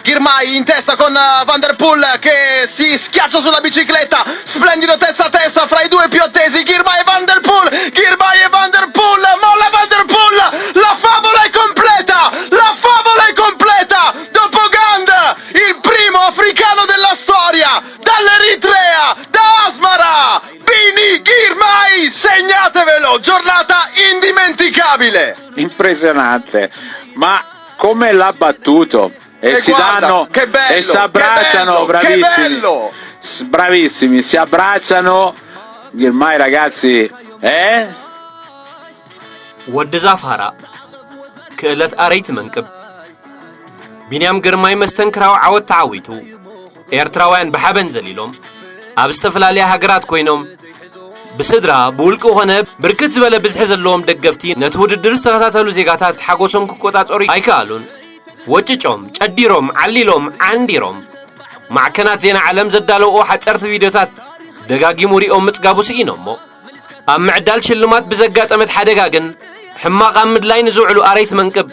Girmay in testa con eh, Van Der Poel che si schiaccia sulla bicicletta, splendido testa a testa fra i due più attesi, Girmay e Van Der Poel, Girmay e Van Der Poel, molla Van Der Poel, la favola è completa, la favola è completa, dopo Gand, il primo africano della storia, dall'Eritrea, da Asmara, Bini Girmay, segnatevelo, giornata indimenticabile. Impressionante, ma come l'ha battuto? E E si guarda, danno che bello, e si che abbracciano, bello, che bravissimi. bello! S- bravissimi, si abbracciano. Girmay, ragazzi, eh? ወዲ ዛፋራ ክእለት ኣረይቲ መንቅብ። ቢንያም ግርማይ መስተንክራዊ ዓወት ተዓዊቱ። ኤርትራውያን ብሓበን ዘሊሎም ኣብ ዝተፈላለያ ሃገራት ኮይኖም ብስድራ ብውልቂ ኮነ ብርክት ዝበለ ብዝሒ ዘለዎም ደገፍቲ ነቲ ውድድር ዝተኸታተሉ ዜጋታት ሓጎሶም ክቆጻጸሩ ኣይከኣሉን። ወጭጮም፣ ጨዲሮም፣ ዓሊሎም፣ ዓንዲሮም። ማዕከናት ዜና ዓለም ዘዳለውኦ ሓጸርቲ ቪድዮታት ደጋጊሙ ሪኦም ምጽጋቡ ስኢኖሞ። ኣብ ምዕዳል ሽልማት ብዘጋጠመት ሓደጋ ግን ሕማቕ ኣብ ምድላይ ንዝውዕሉ ኣረይቲ መንቅብ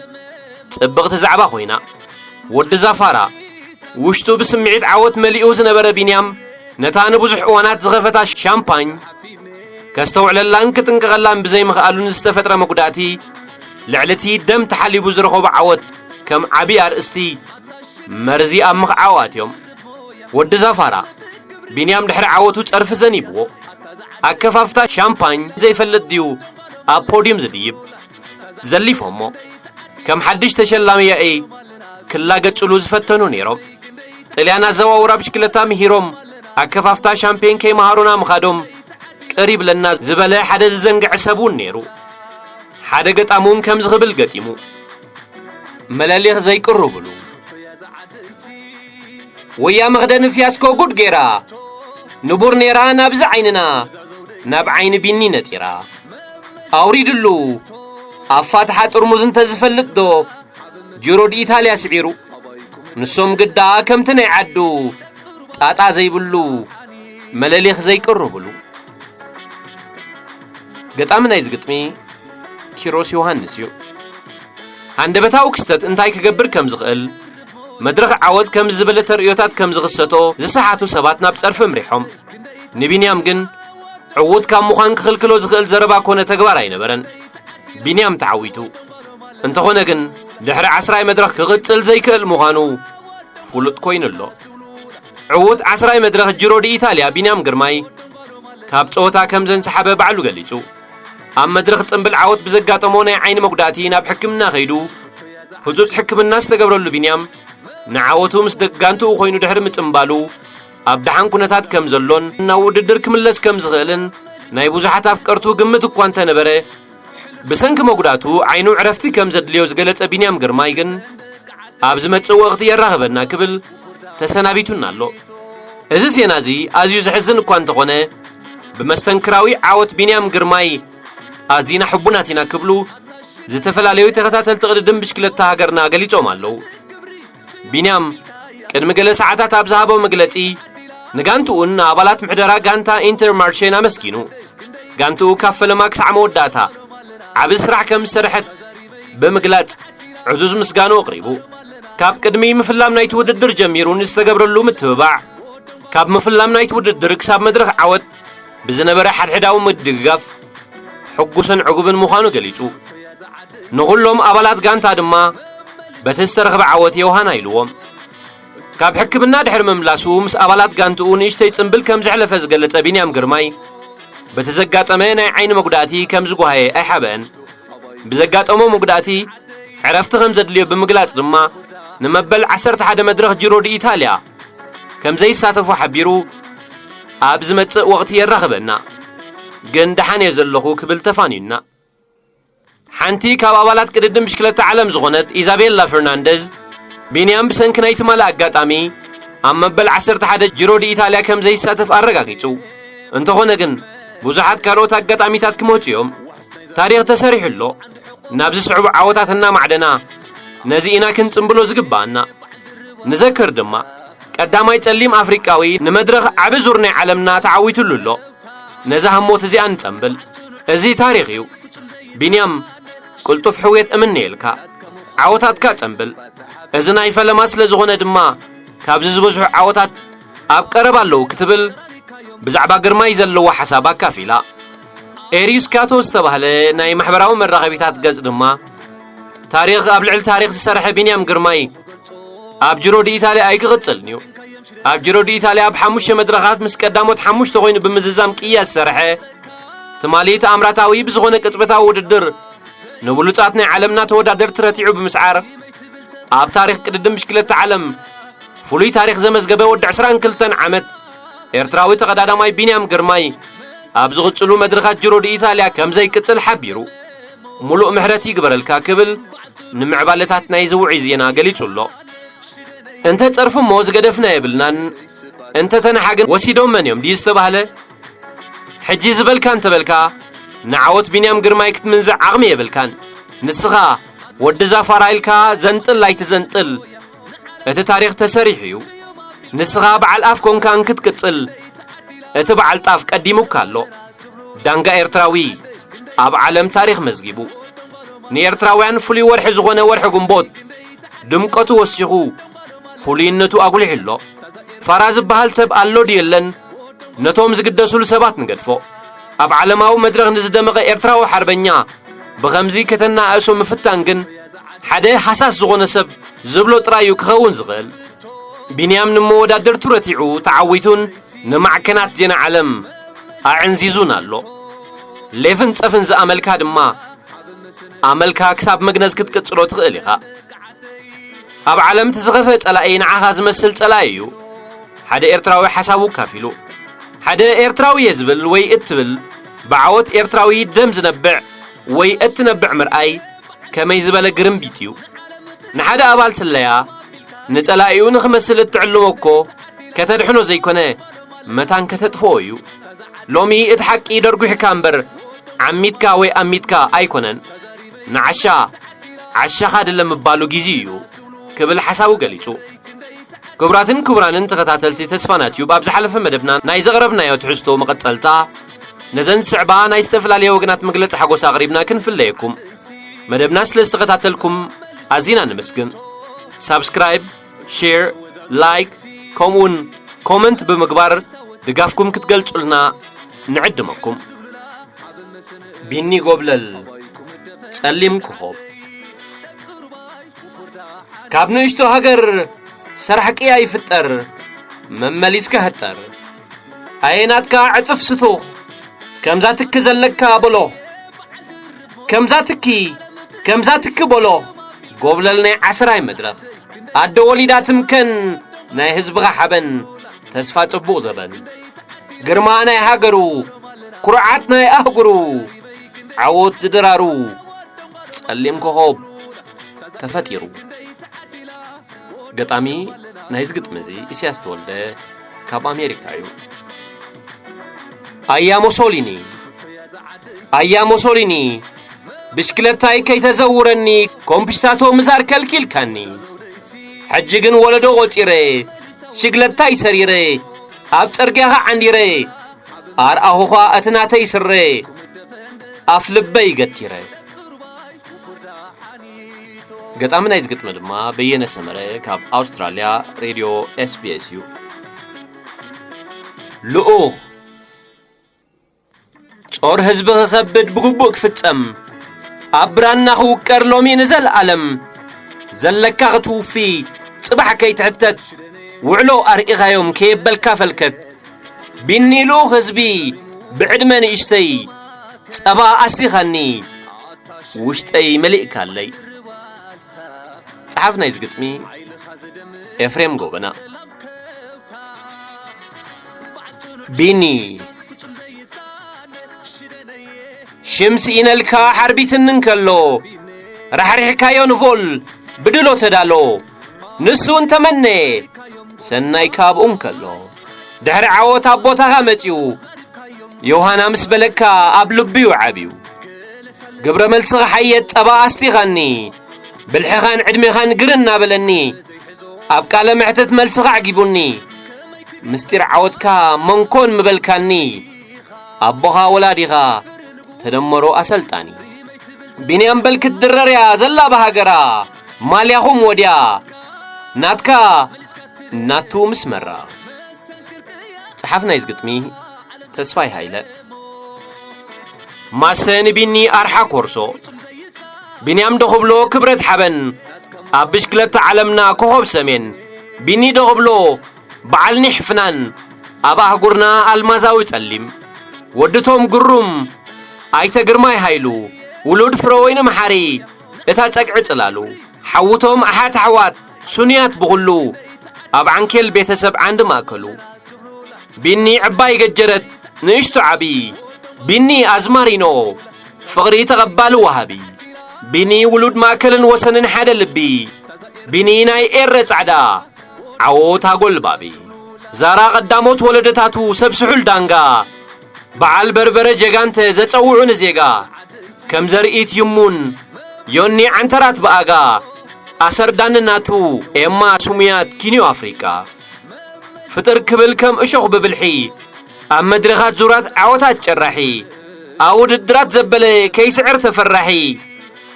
ጽብቕቲ ዛዕባ ኮይና። ወዲ ዛፋራ ውሽጡ ብስምዒት ዓወት መሊኡ ዝነበረ ቢንያም ነታ ንብዙሕ እዋናት ዝኸፈታ ሻምፓኝ ከስተውዕለላን ክጥንቀቐላን ብዘይምኽኣሉን ዝተፈጥረ መጉዳእቲ ልዕሊ እቲ ደም ተሓሊቡ ዝረኸቦ ዓወት ከም ዓቢ ኣርእስቲ መርዚ ኣብ ምኽዓው ኣትዮም። ወዲ ዛፋራ ቢንያም ድሕሪ ዓወቱ ጸርፊ ዘኒብዎ ኣከፋፍታ ሻምፓኝ ዘይፈልጥ ድዩ ኣብ ፖድዩም ዝድይብ? ዘሊፎሞ ከም ሓድሽ ተሸላሚ ያኢ ክላገጽሉ ዝፈተኑ ነይሮም። ጥልያን ኣዘዋውራ ብሽክለታ ምሂሮም ኣከፋፍታ ሻምፔን ከይመሃሩና ምኻዶም ቅር ይብለና ዝበለ ሓደ ዝዘንግዐ ሰብ እውን ነይሩ። ሓደ ገጣሚ እውን ከምዚ ክብል ገጢሙ፣ መለሊኽ ዘይቅርብሉ ወያ መኽደኒ ፊያስኮ ጉድ ጌራ ንቡር ኔራ ናብዚ ዓይንና ናብ ዓይኒ ቢኒ ነጢራ ኣውሪድሉ ኣብ ፋትሓ ጥርሙዝ እንተዝፈልጥ ዶ ጅሮ ድኢታልያ ስዒሩ ንሶም ግዳ ከምቲ ናይ ዓዱ ጣጣ ዘይብሉ መለሊኽ ዘይቅርብሉ። ገጣሚ ናይዚ ግጥሚ ኪሮስ ዮሃንስ እዩ። ሃንደበታዊ ክስተት እንታይ ክገብር ከም ዝኽእል፣ መድረኽ ዓወት ከምዚ ዝበለ ተርእዮታት ከም ዝኽሰቶ ዝሰሓቱ ሰባት ናብ ጸርፊ እምሪሖም። ንቢንያም ግን ዕዉት ካብ ምዃን ክኽልክሎ ዝኽእል ዘረባ ኮነ ተግባር ኣይነበረን። ቢንያም ተዓዊቱ። እንተኾነ ግን ድሕሪ ዓስራይ መድረኽ ክቕጽል ዘይክእል ምዃኑ ፍሉጥ ኮይኑ ኣሎ። ዕዉት ዓስራይ መድረኽ ጅሮ ዲ ኢታልያ ቢንያም ግርማይ ካብ ጸወታ ከም ዘንሰሓበ ባዕሉ ገሊጹ። ኣብ መድረኽ ጽምብል ዓወት ብዘጋጠሞ ናይ ዓይኒ መጉዳእቲ ናብ ሕክምና ከይዱ ህጹጽ ሕክምና ዝተገብረሉ ቢንያም ንዓወቱ ምስ ደቂ ጋንትኡ ኮይኑ ድሕሪ ምጽምባሉ ኣብ ደሓን ኩነታት ከም ዘሎን ናብ ውድድር ክምለስ ከም ዝኽእልን ናይ ብዙሓት ኣፍቀርቱ ግምት እኳ እንተነበረ ብሰንኪ መጉዳቱ ዓይኑ ዕረፍቲ ከም ዘድልዮ ዝገለጸ ቢንያም ግርማይ ግን ኣብ ዝመጽእ ወቕቲ የራኽበና ክብል ተሰናቢቱና ኣሎ። እዚ ዜና እዚ ኣዝዩ ዘሕዝን እኳ እንተኾነ ብመስተንክራዊ ዓወት ቢንያም ግርማይ ኣዚና ሕቡናት ኢና ክብሉ ዝተፈላለዩ ተኸታተልቲ ቅድድም ብሽክለታ ሃገርና ገሊጾም ኣለዉ። ቢንያም ቅድሚ ገለ ሰዓታት ኣብ ዝሃቦ መግለጺ ንጋንትኡን ንኣባላት ምሕደራ ጋንታ ኢንተርማርሼን ኣመስጊኑ። ጋንትኡ ካብ ፈለማ ክሳዕ መወዳእታ ዓቢ ስራሕ ከም ዝሰርሐት ብምግላጽ ዕዙዝ ምስጋኑ ኣቕሪቡ። ካብ ቅድሚ ምፍላም ናይቲ ውድድር ጀሚሩ ንዝተገብረሉ ምትብባዕ፣ ካብ ምፍላም ናይቲ ውድድር ክሳብ መድረኽ ዓወት ብዝነበረ ሓድሕዳዊ ምድግጋፍ ሕጉስን ዕጉብን ምዃኑ ገሊጹ። ንኹሎም ኣባላት ጋንታ ድማ በቲ ዝተረኽበ ዓወት ዮሃና ኢልዎም። ካብ ሕክምና ድሕሪ ምምላሱ ምስ ኣባላት ጋንትኡ ንእሽተይ ጽምብል ከም ዘሕለፈ ዝገለጸ ቢንያም ግርማይ በቲ ዘጋጠመ ናይ ዓይኒ መጉዳእቲ ከም ዝጓሃየ ኣይሓበአን። ብዘጋጠሞ መጉዳእቲ ዕረፍቲ ከም ዘድልዮ ብምግላጽ ድማ ንመበል ዓሰርተ ሓደ መድረኽ ጂሮ ዲ ኢታልያ ከም ዘይሳተፎ ሓቢሩ ኣብ ዝመጽእ ወቕቲ የራኽበና ግን ደሓን እየ ዘለኹ ክብል ተፋንዩና። ሓንቲ ካብ ኣባላት ቅድድም ብሽክለታ ዓለም ዝኾነት ኢዛቤላ ፈርናንደዝ ቢንያም ብሰንኪ ናይ ትማሊ ኣጋጣሚ ኣብ መበል ዓሰርተ ሓደ ጂሮ ዲ ኢታልያ ከም ዘይሳተፍ ኣረጋጊጹ። እንተኾነ ግን ብዙሓት ካልኦት ኣጋጣሚታት ክመጹ እዮም። ታሪኽ ተሰሪሑ ኣሎ። ናብ ዝስዕቡ ዓወታት እናማዕደና ነዚ ኢና ክንጽምብሎ ዝግብኣና። ንዘክር ድማ ቀዳማይ ጸሊም ኣፍሪቃዊ ንመድረኽ ዓቢ ዙር ናይ ዓለምና ተዓዊትሉ ኣሎ። ነዛ ህሞት እዚኣ ንጸምብል። እዚ ታሪኽ እዩ። ቢንያም ቅልጡፍ ሕውየት እምነየልካ። ዓወታትካ ጸምብል። እዚ ናይ ፈለማ ስለ ዝኾነ ድማ፣ ካብዚ ዝበዝሑ ዓወታት ኣብ ቀረባ ኣለዉ ክትብል ብዛዕባ ግርማይ ዘለዎ ሓሳብ ኣካፊላ። ኤሪዩስ ካቶ ዝተባህለ ናይ ማሕበራዊ መራኸቢታት ገጽ ድማ፣ ታሪኽ ኣብ ልዕሊ ታሪኽ ዝሰርሐ ቢንያም ግርማይ ኣብ ጅሮ ዲ ኢታልያ ኣይክቕጽልን እዩ። ኣብ ጅሮ ዲ ኢታልያ ኣብ ሓሙሽተ መድረኻት ምስ ቀዳሞት ሓሙሽተ ኮይኑ ብምዝዛም ቅያ ዝሰርሐ፣ ትማሊ ተኣምራታዊ ብዝኾነ ቅጽበታዊ ውድድር ንብሉጻት ናይ ዓለምና ተወዳደርቲ ረቲዑ ብምስዓር፣ ኣብ ታሪኽ ቅድድም ብሽክለታ ዓለም ፍሉይ ታሪኽ ዘመዝገበ ወዲ ዕስራን ክልተን ዓመት ኤርትራዊ ተቐዳዳማይ ቢንያም ግርማይ፣ ኣብ ዝቕጽሉ መድረኻት ጅሮ ዲ ኢታልያ ከም ዘይቅጽል ሓቢሩ። "ሙሉእ ምሕረት ይግበረልካ" ክብል ንምዕባለታት ናይዚ ውዑይ ዜና ገሊጹ ኣሎ። እንተ ጸርፉ እሞ ዝገደፍና የብልናን፣ እንተ ተነሓ ግን ወሲዶም መን እዮም ድዩ ዝተባህለ? ሕጂ ዝበልካ እንተበልካ፣ ንዓወት ቢንያም ግርማይ ክትምንዝዕ ዓቕሚ የብልካን። ንስኻ ወዲ ዛፋራ ኢልካ ዘንጥል ኣይትዘንጥል። እቲ ታሪኽ ተሰሪሑ እዩ። ንስኻ በዓል ኣፍ ኮንካ እንክትቅጽል፣ እቲ በዓል ጣፍ ቀዲሙካ ኣሎ። ዳንጋ ኤርትራዊ ኣብ ዓለም ታሪኽ መዝጊቡ። ንኤርትራውያን ፍሉይ ወርሒ ዝኾነ ወርሒ ግንቦት ድምቀቱ ወሲኹ ፍሉይነቱ ኣጉሊሑ ኣሎ። ፋራ ዝበሃል ሰብ ኣሎ ድዩ የለን? ነቶም ዝግደሱሉ ሰባት ንገድፎ። ኣብ ዓለማዊ መድረኽ ንዝደመቐ ኤርትራዊ ሓርበኛ ብኸምዚ ከተናኣእሶ ምፍታን ግን፣ ሓደ ሃሳስ ዝኾነ ሰብ ዝብሎ ጥራይ እዩ ክኸውን ዝኽእል። ቢንያም ንመወዳድርቱ ረቲዑ ተዓዊቱን ንማዕከናት ዜና ዓለም ኣዕንዚዙን ኣሎ። ሌፍን ጸፍን ዝኣመልካ ድማ፣ ኣመልካ ክሳብ መግነዝ ክትቅጽሎ ትኽእል ኢኻ። ኣብ ዓለም እቲ ዝኸፍአ ጸላኢ ንዓኻ ዝመስል ጸላኢ እዩ። ሓደ ኤርትራዊ ሓሳቡ ካፊሉ። ሓደ ኤርትራዊ እየ ዝብል ወይ እትብል ብዓወት ኤርትራዊ ደም ዝነብዕ ወይ እትነብዕ ምርኣይ ከመይ ዝበለ ግርምቢጥ እዩ። ንሓደ ኣባል ስለያ ንጸላኢኡ ንኽመስል እትዕልሞ እኮ ከተድሕኖ ዘይኮነ መታን ከተጥፍኦ እዩ። ሎሚ እቲ ሓቂ ደርጒሕካ እምበር ዓሚትካ ወይ ኣሚትካ ኣይኮነን። ንዓሻ ዓሻኻ ድለ ምባሉ ግዜ እዩ ክብል ሓሳቡ ገሊጹ። ክቡራትን ክቡራንን ተኸታተልቲ ተስፋና ቲዩብ፣ ኣብ ዝሓለፈ መደብና ናይ ዘቕረብናዮ ትሕዝቶ መቐጸልታ፣ ነዘን ዝስዕባ ናይ ዝተፈላለየ ወገናት መግለጺ ሓጎስ ኣቕሪብና ክንፍለየኩም። መደብና ስለ ዝተኸታተልኩም ኣዚና ነመስግን። ሳብስክራይብ፣ ሼር፣ ላይክ፣ ከምኡውን ኮመንት ብምግባር ድጋፍኩም ክትገልጹልና ንዕድመኩም። ቢኒ ጎብለል፣ ጸሊም ኮኾብ። ካብ ንእሽቶ ሃገር ሰራሕ ቅያ ይፍጠር፣ መመሊስካ ህጠር። ኣየናትካ ዕጽፍ ስቱኽ፣ ከምዛ ትኪ ዘለካ በሎኽ። ከምዛ ትኪ፣ ከምዛ ትኪ በሎኽ። ጎብለል ናይ ዓስራይ መድረኽ። ኣደ ወሊዳ ትምከን፣ ናይ ህዝብኻ ሓበን፣ ተስፋ ጽቡቕ ዘበን። ግርማ ናይ ሃገሩ፣ ኩርዓት ናይ ኣህጉሩ፣ ዓወት ዝድራሩ፣ ጸሊም ኮኾብ ተፈጢሩ። ገጣሚ ናይዚ ግጥሚ እዚ ኢሳያስ ተወልደ ካብ ኣሜሪካ እዩ። ኣያ ሞሶሊኒ፣ ኣያ ሞሶሊኒ፣ ብሽክለታይ ከይተዘውረኒ ኮምፒስታቶ ምዛር ከልኪልካኒ። ሕጂ ግን ወለዶ ቆጺረ፣ ሽግለታይ ሰሪረ፣ ኣብ ጽርግያኻ ዓንዲረ፣ ኣርኣኹኻ እቲ ናተይ ስረ፣ ኣፍ ልበይ ገቲረ። ገጣሚ ናይዚ ግጥሚ ድማ በየነ ሰመረ ካብ ኣውስትራልያ ሬድዮ ኤስ ቢ ኤስ እዩ። ልኡኽ፣ ጾር ህዝቢ ክኸብድ ብግቡእ ክፍጸም፣ ኣብ ብራና ክውቀር ሎሚ ንዘለኣለም፣ ዘለካ ክትውፊ ጽባሕ ከይትሕተት፣ ውዕሎ ኣርኢኻዮም ከየበልካ ፈልከት። ቢኒ ልኡኽ ህዝቢ ብዕድመ ንእሽተይ፣ ጸባ ኣስቲኻኒ፣ ውሽጠይ መሊእካለይ። ጸሓፍ ናይዚ ግጥሚ ኤፍሬም ጎበና። ቢኒ፣ ሽም ስኢነልካ ሓርቢትኒ እንከሎ፣ ራሕሪሕካዮ ንቮል ብድሎ ተዳሎ። ንሱ እንተመነ፣ ሰናይ ካብኡ እንከሎ። ድሕሪ ዓወት ኣብ ቦታኻ መጺኡ፣ ዮሃና ምስ በለካ ኣብ ልብዩ ዓብዩ። ግብረ መልስኻ ሓየት ጸባ ኣስቲኻኒ፣ ብልሕኻን ዕድሜኻን ግር እናበለኒ፣ ኣብ ቃለ መሕትት መልስኻ ኣዕጊቡኒ። ምስጢር ዓወትካ መንኮን ምበልካኒ፣ ኣቦኻ ወላዲኻ ተደመሮ ኣሰልጣኒ። ቢንያም በል ክትድረር እያ ዘላ ብሃገራ፣ ማልያኹም ወድያ፣ ናትካ ናቱ ምስ መራ። ጸሓፍ ናይዚ ግጥሚ ተስፋይ ሃይለ። ማሰ ንቢኒ ኣርሓ ኮርሶ። ቢንያም ዶ ክብሎ ክብረት ሓበን፣ ኣብ ብሽክለታ ዓለምና ኮኾብ ሰሜን። ቢኒ ዶ ክብሎ በዓል ኒሕ ፍናን፣ ኣብ ኣህጉርና ኣልማዛዊ ጸሊም። ወድቶም ግሩም፣ ኣይተ ግርማይ ሃይሉ፣ ውሉድ ፍረወይኒ መሓሪ፣ እታ ጸግዒ ጽላሉ። ሓውቶም ኣሓት ኣሕዋት፣ ሱንያት ብኹሉ፣ ኣብ ዓንኬል ቤተሰብ ዓንዲ ማእከሉ። ቢኒ ዕባይ ገጀረት ንእሽቶ ዓቢ፣ ቢኒ ኣዝማሪኖ ፍቕሪ ተቐባሊ ወሃቢ፣ ቢኒ ውሉድ ማእከልን ወሰንን ሓደ ልቢ፣ ቢኒ ናይ ኤረ ጻዕዳ ዓወት ኣጎልባቢ። ዛራ ቀዳሞት ወለደታቱ ሰብ ስሑል ዳንጋ፣ በዓል በርበረ ጀጋንተ ዘጸውዑ ንዜጋ፣ ከም ዘርኢት ይሙን ዮኒ ዓንተራት ብኣጋ፣ ኣሰር ዳንናቱ ኤማ ስሙያት ኪንዮ ኣፍሪቃ። ፍጥር ክብል ከም እሾኽ ብብልሒ፣ ኣብ መድረኻት ዙራት ዓወታት ጨራሒ፣ ኣብ ውድድራት ዘበለ ከይስዕር ተፈራሒ፣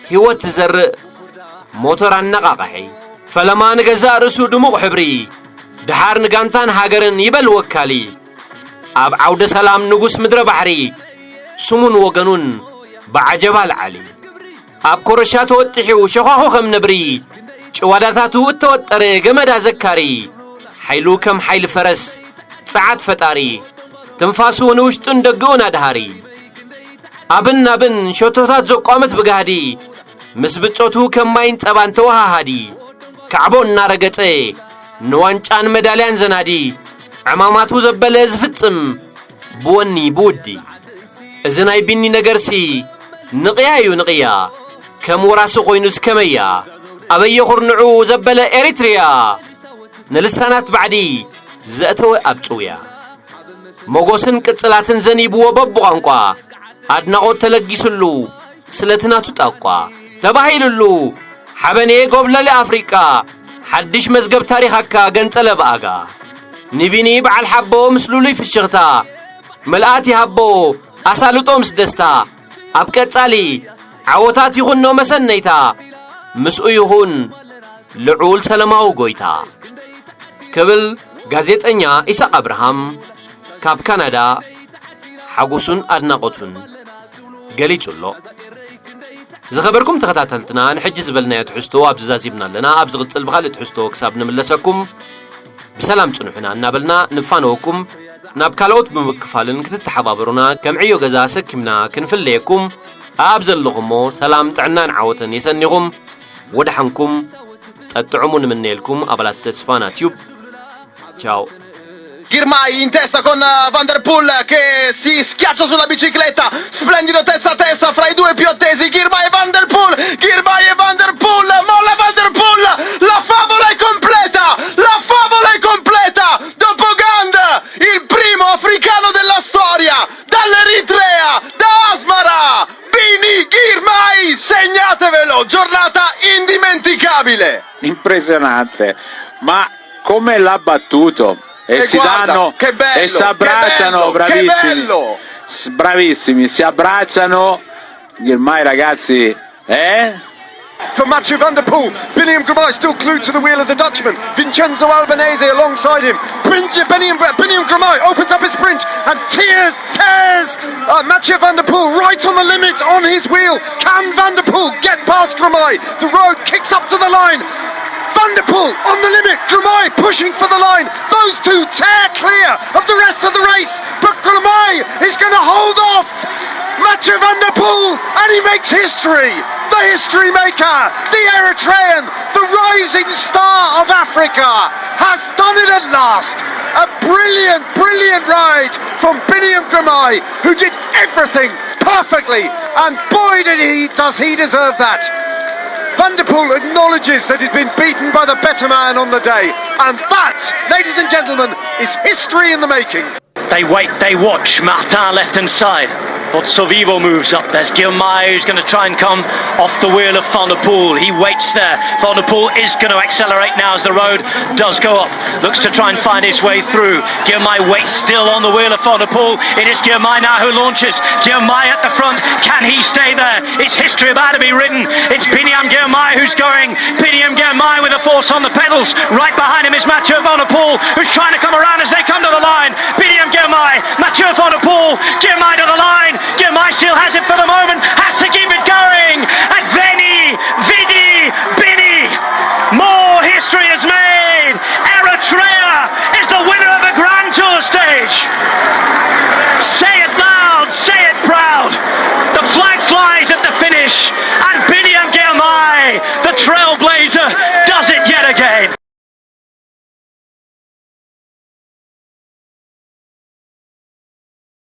ህይወት ዝዘርእ ሞተር ኣነቓቓሒ። ፈለማ ንገዛእ ርእሱ ድሙቕ ሕብሪ፣ ደሓር ንጋንታን ሃገርን ይበል ወካሊ። ኣብ ዓውደ ሰላም ንጉስ ምድረ ባሕሪ፣ ስሙን ወገኑን ብዓጀባ ኣልዓሊ። ኣብ ኮረሻ ተወጢሑ ሸዃኹ ከም ነብሪ፣ ጭዋዳታቱ እተወጠረ ገመድ ኣዘካሪ፣ ሓይሉ ከም ሓይሊ ፈረስ ጸዓት ፈጣሪ፣ ትንፋሱ ንውሽጥን ደግኡን ኣድሃሪ። ኣብን ናብን ሸቶታት ዘቋምት ብጋህዲ፣ ምስ ብጾቱ ከም ማይን ጸባን ተወሃሃዲ፣ ካዕቦ እናረገጸ ንዋንጫን መዳልያን ዘናዲ፣ ዕማማቱ ዘበለ ዝፍጽም ብወኒ ብውዲ። እዚ ናይ ቢኒ ነገርሲ ንቕያ እዩ ንቕያ፣ ከም ወራሲ ኮይኑስ ከመያ፣ ኣበየ ኩርንዑ ዘበለ ኤሪትርያ፣ ንልሳናት ባዕዲ ዘእተወ ኣብ ጽውያ። ሞጎስን ቅጽላትን ዘኒብዎ በብቋንቋ፣ ኣድናቖት ተለጊስሉ ስለቲ ናቱ ጣቋ። ተባሂሉሉ ሓበኔ ጎብለሊ ኣፍሪቃ፣ ሓድሽ መዝገብ ታሪኻካ ገንጸለ ብኣጋ። ንቢኒ በዓል ሓቦ ምስ ልሉይ ፍሽኽታ፣ መልኣት ይሃቦ ኣሳልጦ ምስ ደስታ። ኣብ ቀጻሊ ዓወታት ይኹኖ መሰነይታ፣ ምስኡ ይኹን ልዑል ሰለማዊ ጎይታ። ክብል ጋዜጠኛ ኢሳቕ ኣብርሃም ካብ ካናዳ ሓጎሱን ኣድናቖቱን ገሊጹ ኣሎ። ዝኸበርኩም ተኸታተልትና፣ ንሕጂ ዝበልናዮ ትሕዝቶ ኣብዚ ዛዚምና ኣለና። ኣብ ዝቕጽል ብኻልእ ትሕዝቶ ክሳብ ንምለሰኩም ብሰላም ጽንሑና እናበልና ንፋነወኩም። ናብ ካልኦት ብምክፋልን ክትተሓባበሩና ከም ዕዮ ገዛ ሰኪምና ክንፍለየኩም፣ ኣብ ዘለኹሞ ሰላም ጥዕናን ዓወትን የሰኒኹም። ወደሓንኩም ጠጥዕሙ ንምነየልኩም ኣባላት ተስፋና ቲዩብ። ቻው። Girmay in testa con eh, Van Der Poel che si schiaccia sulla bicicletta, splendido testa a testa fra i due più attesi, Girmay e Van Der Poel, Girmay e Van Der Poel, molla Van Der Poel, la favola è completa, la favola è completa, dopo Gand, il primo africano della storia, dall'Eritrea, da Asmara, Bini Girmay, segnatevelo, giornata indimenticabile. Impressionante, ma come l'ha battuto? E, E si guarda, danno che bello, e si abbracciano, che bello, che bravissimi. bello! S- bravissimi, si abbracciano. Ormai ragazzi, eh? For Mathieu van der Poel, Biniam Girmay still glued to the wheel of the Dutchman. Vincenzo Albanese alongside him. Biniam, Biniam Girmay opens up his sprint and tears, tears uh, Mathieu van der Poel right on the limit on his wheel. Can van der Poel get past Girmay? The road kicks up to the line. Van der Poel on the limit. Girmay pushing for the line. Those two tear clear of the rest of the race. But Girmay is going to hold off Mathieu van der Poel, and he makes history. The history maker, the Eritrean, the rising star of Africa, has done it at last. A brilliant, brilliant ride from Biniam Girmay, who did everything perfectly, and boy did he does he deserve that. Van der Poel acknowledges that he's been beaten by the better man on the day, and that, ladies and gentlemen, is history in the making. They wait, they watch. Martin left hand side. Otsovivo moves up. There's Girmay, who's going to try and come off the wheel of Van der Poel. He waits there. Van der Poel is going to accelerate now as the road does go up. Looks to try and find his way through. Girmay waits still on the wheel of Van der Poel. It is Girmay now who launches. Girmay at the front. Can he stay there? It's history about to be written. It's Biniam Girmay who's going. Biniam Girmay with a force on the pedals. Right behind him is Mathieu Van Der Poel, who's trying to come around as they come to the line. Biniam Girmay, Mathieu Van Der Poel, Girmay to the line. Girmay still has it for the moment, has to keep it going. And Veni, Vidi, Bini. More history is made. Eritrea is the winner of the Grand Tour stage. Say it loud, say it proud. The flag flies at the finish, and Biniam Girmay, the trailblazer, does it yet again.